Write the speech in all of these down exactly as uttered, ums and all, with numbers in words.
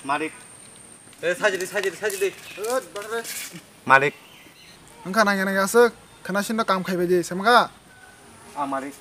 Malik. Eh, sajili, sajili, sajili. Malik. Wngkha nangya nangya aswk, khwna sinno kam khaibai di, semkha. Ah, Malik.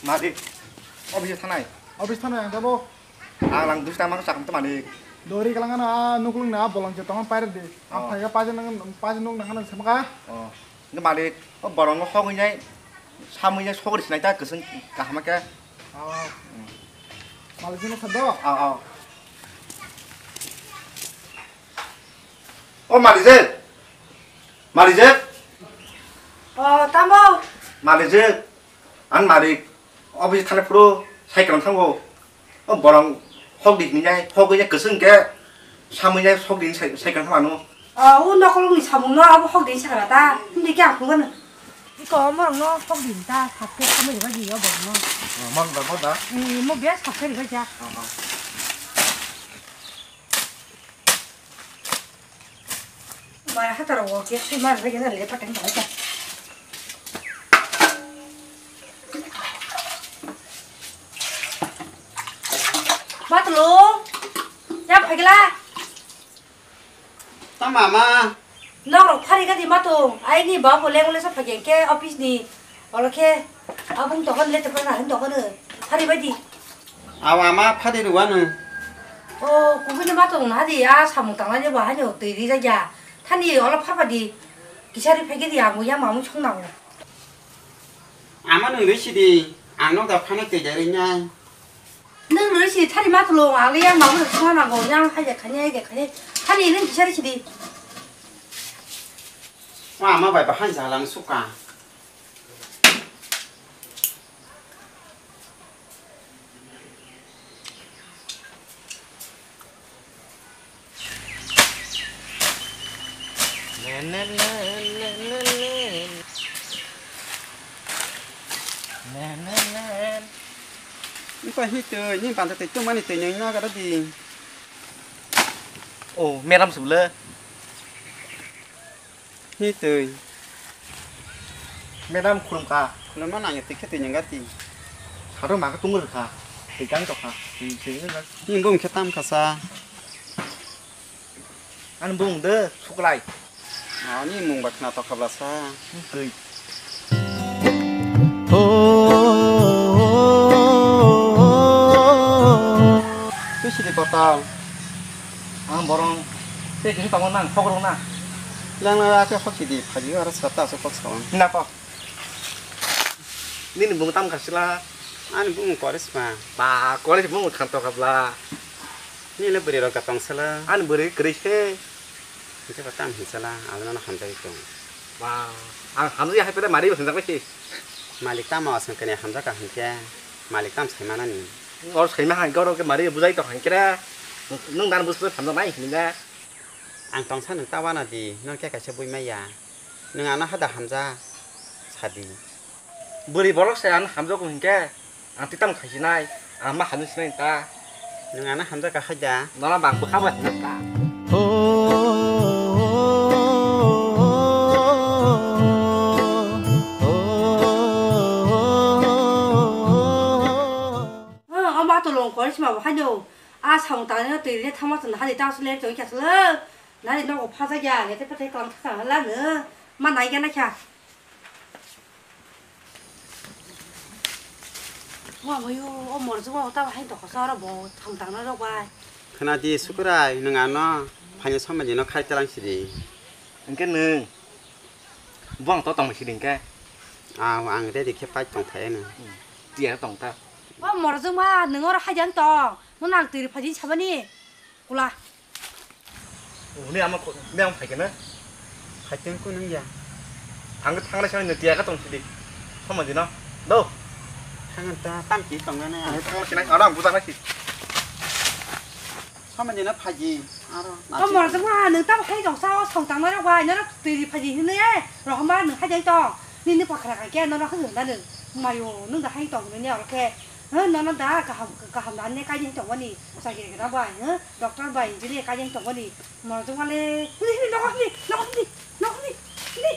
Malik, office thanai. Office thanai ang tabo. Ang lang dusta mang chakam to Malik. Dori kalang ano a nuklung na bolong je tongo pair di. Ang Oh. phaiga paje nang paje nuk nang nang semka. Oh. Nge Malik, o borong no hogwi nai. Samwi nai sogri sinai ta keseng kahama ke. Oh. Malik no sado. Oh, oh. O Malik je. Malik je. Oh, tamo. Malik je. Ang Malik. Office thana phuru cycle thango. O borong hok di hinai, hok ya keseng ke. Samwi nai hok di cycle thangano. Oh, u nokolong ni samung no abo hok di sakra ta. Hindi kya khungano. Iko morong no hok di ta, sakte samwi ba di yo borong no. Oh, mon da, mon da. Ni mo bia sakte ri ba ja. Oh, oh. Mai hataro wo ke sui mar rege na le pateng ba ja. Matulung, ya phagila. Ta mama. Nok rok phari gadi matung, ai ni ba bo leng le sa phageng ke office ni. Olo khe abung tokon le tokon na hin tokon. Phari badi. Awa ma phadi rwano. O, kubui ni matung na di, a samung tang lai ba hani o twi ri ja ja. Thani olo phar badi. Kisari phagi di amu ya mamu sung na. Ama nung ri si di, ang nok da phano twi ja ri nya. Nung rwi si thari ma tulo, ang le yang ma bwrwi songna nango, yang hai de khani, hai de khani. Thani nung kisari sidi. Wa ma bai bahai jalang suka. Niko hi twi, ni banta twi tongmani twi nung no gada di. Oh, madam sibole. Hi twi. Madam khulumkha. Khulumma nangya twi khe twi nung gati. Sado ma khe tungwi rwkha. Twi kang tokha. Twi twi. Ni bung khe tam khasa. Ani bung de suklai. Ani mung bai khna tokha blasa. Twi. Twi sidi kotal. Ang borong tei kisa tongo nang khok rwna. Lang lang ake khok sidi phaji aro sata aswk khok sawan. Na kok. Nini bung tam khasila. Ani bung korisma. Ba koris bung khanto kabla. Nini bwrwi rok tong sala. Ani bwrwi kwrwi se. Hingke ba tam hinsala, ang nono hamjagwi tong. Ba, ang hamjagwi hai pore mari bo hamjak bai se. Malik tamo aswng kene hamjak ka hinkhe, malik tam sai manani. Or sai ma hai goro ke mari bujai tong hinkhe re. Nung dan bus bus hamjak nai hinda. Ang tongsa nung ta wana di, nung khe kaisa bui maya. Nung ano hada hamja sadi. Bwrwi borok se ano hamjago hinkhe, ang twi tamo khaisinai, ang ma hamjak sinai ta. Nung ano hamjak ka khaida. Nono bang bwkha bai hamjak ta. O, o ma tolong kori sima bo haino. A samung tangnai no twi rine thangma chwng hani ta sule chwng kya sule. Nari nogo phajakya, nete pete klang thang hala no. Ma nai gana kya. Wa boyo, o morjwk wa ta bahai tokha sa oro bo thang tang na rok bai. Khna di Sukurai, nwng ano phaini somajino khai telang sidi. Hwnkhe nwng, bo ang to tongbai sidi hwnkhe. Ah, ang ready khe pai tong thai nwng. Hmm, tiya tong ta. O morjwk ma, nwng oro hajan tong, nwng nang twi phaji sabani. Kula. Hwnwi ama kho-, miyang phai khe na? Phaiteng kunu ya. Ang khe thanglai sanai nw tiya khe tong sidi. Somondi no. Do. Thangan ta tam ki tong na. Ang thang sinai, aro ang buja nai si. Somondi no phaji. Aro. O morjwk ma, nwng tam hai tong sa, o song tang nai rok bai, noro twi phaji hwnwi, eh, rohorma nwng hai jai tong. Nini pakhra kha khe nono hwnwi hwnda nwng. Mayo, nwng da hai tong nini oro khe. Huh, nono da kaham, kaham da ne kaijing tongmani. Chakri gwnang bai, huh? Doctor bai, engineer kaijing tongmani. Moro jong wale. Hindi, hindi, nogo hindi, nogo hindi, nogo hindi, hindi.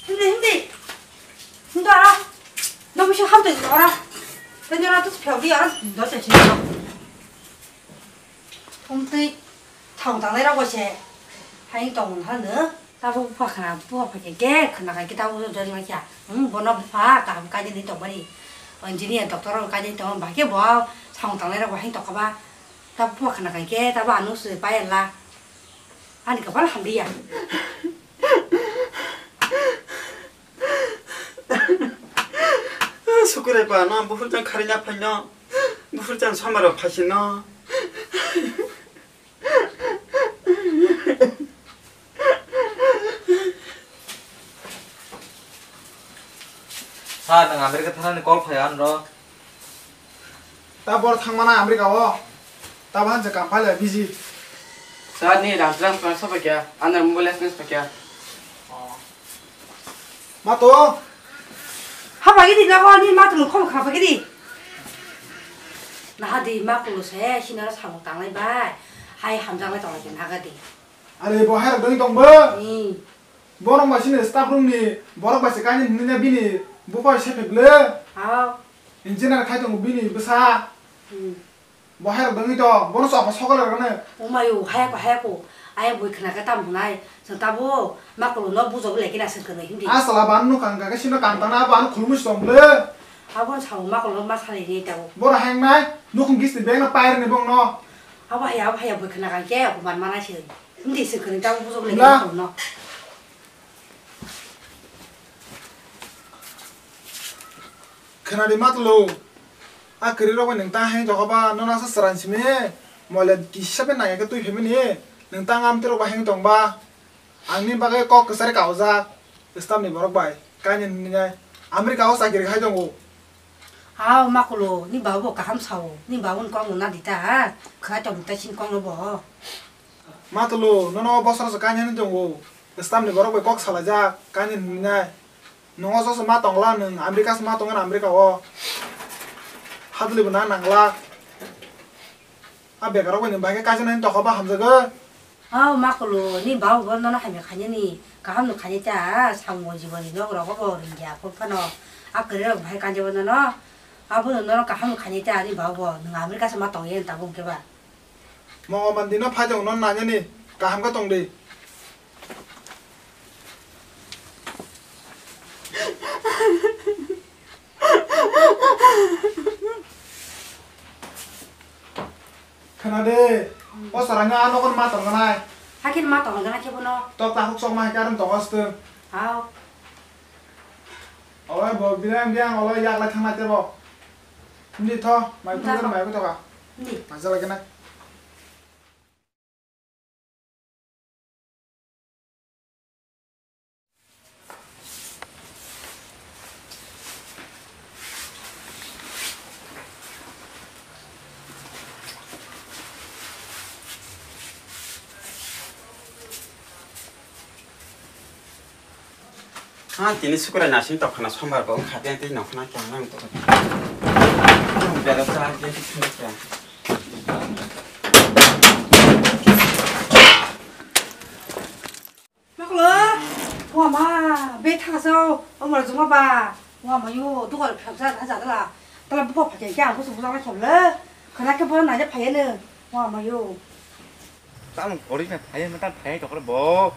Hindi, hindi, hindi. Hindi ara. Nogo bisa ham tong ora. Tanya ora tu phiau di ora. Hindi, saya sini. Umtwi thang tangnai rok bai se hai tong hano. Tabuk bupha khna, bupha phaikhe khe khna khai khe tabuk join ma kha. Hmm, bono bupha kaham kainwi tongmani. Engineer, doctor rok kainwi tongmani, bahai khe bo samung tangnai rok bo hai tongkha ba. Tabuk bupha khna khai khe tabuk ano se payarla. Ani kapal hamliya. Sukurai pa, no buphur jang kharina phaino. Buphur jang somaro phaisino. Sir, nwng America thangnani call phai anro. Ta bor thangmana America o. Ta bahan je kampale busy. Sir, ni rang rang phai sa pakya, anwng mobile expense pakya. Oh. Mato. Hapagidi nogo ni mato khom khapagidi. Nahadi makulo se sinaro samung tanglai bai. Hai hamjanglai tonglai khe nagadi. Are bo hai rok doi tong bo. Hmm. Borok bai sini staff room ni borok bai se kainwi hinwi bini bupha se phek le. Hao. Engineer khai tongo bini bwsa. Hmm. Bo hai rok dongwi to, bono chwngno sokol rok ne. Omayo, hayako, hayako. Ayang bui khna khe tam hwnai. Chwng tabo makulo no bujok le kina sengkhe nai hindi. A sala ban no kang kang sino kang tang na ban khulumui song le. Abon sao makulo ma sali ni tabo. Boro hang nai, nukhung gis ni beng na pair ni bong no. Abo haya, abo haya bui khna kang khe, abo man mana se. Hindi sengkhe nai tabo bujok le kina song no. Khwnadi matwlw, a kwrwi rok bai nwng ta hai tongkha ba, nono asa chwrai simi, moile kisa bai nai khe twi phaimani, nwng ta amtwi rok bai hai tong ba, ang ni bagwi kok kwchari kaujak, staff ni borok bai, kainwi nini nai, America o chakiri khai tongo. Hao makulo, ni babu bo kaham sao, ni babu ni kok no nadi ta, khai tong ta sin kok no bo. Matwlw, nono bosor se kainwi hinwi tongo. Staff ni borok bai kok salaijak, kainwi hinwi nai. Nongo joso ma tongla nwng, America se ma tongna America o. Hadwlwi bo na nangla. A bekarok bai nwng bai khe kaisa nai tokha ba hamjagwi. Hao makulo, ni bau bo nono hamya khainani, kaham no khainai ta, samung jiboni nok rogo bo ringya phone phano. A kwrwi rok bai kanjabo nono, abo no nono kaham no khainai ta, ni bau bo nwng America se ma tongya tabuk khe ba. Mo mandi no phai tong non nanya ni kaham ka tong di. Khana de, o sarangya ano kon ma tong nai. Hakin ma tong nai khe bono. Tok ta huk sok ma hakin tong astu. Hao. Oi bo bilang biang olo yak lai thang nai te bo. Hindi tho, mai phun mai ko to ka. Hindi. Mai jala kena. Ha, tini sukrai nasing tokphana sombar bo wngkha, tei tei nokna kyang nang tokha. Bera cha, tei tei thangna kyang. Maklo, wama, be thangsa, omor juma ba, wama yo, dugar phaksa na jadala, tala bupa phakya kya, busu busa na khyamle, khana ke bo na ja phayene, wama yo. Tamo kori na phaya, mata phaya tokre bo.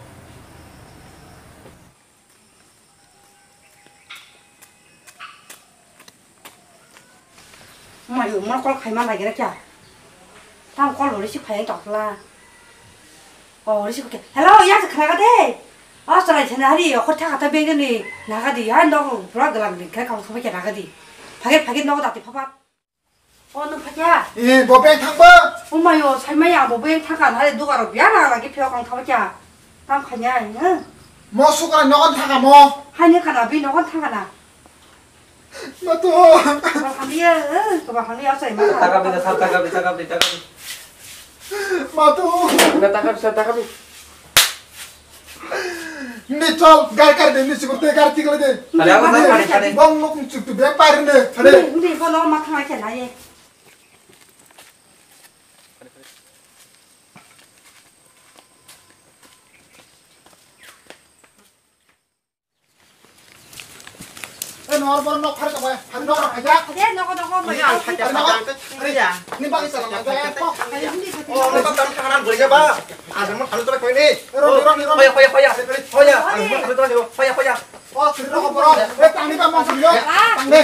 Mai mo call khai ma nai gira kya? Tam call ro receive khai tokla. O receive kya? Hello, ya se khana de. O sarai thena hari o khotha khata be ni naga di ya no pura galang ni khai kang thoma kya naga di. Phage phage no dati phapa. O no phakya. Eh, bo beng thang ba. O mai o sai mai ya bo beng thang kan hari dugar biya na lagi phio kang thoma kya. Tam khanya ai, ha? Mo sukra nogon thangamo. Haini kana bi nogon thangana. Mato. Kaba hambiya, eh, kaba hambiya sai ma. Taka bi, taka bi, taka bi, taka bi. Mato. Na taka bi, taka bi. Ni chol, gai kar de, ni sikur te kar tikle de. Kale, abo gai kar de, kar de. Bong nok chuk tu bag par ne, kale. Ni, ni bono ma khama khe lai. Eh, nor bor nok phar ka bai. Phar nok phar ya. Ade, nogo, nogo, mo. Ni ang phar ya, phar ya. Ni bagi salam ya. Ade, ni. Oh, ni bagi salam ya. Ade, ni. Ro, ro, ro, ro. Khoya, khoya, khoya. Khoya. Khoya, khoya. Oh, sini ro, bor. Eh, tangni ka mo sini yo. Tangni.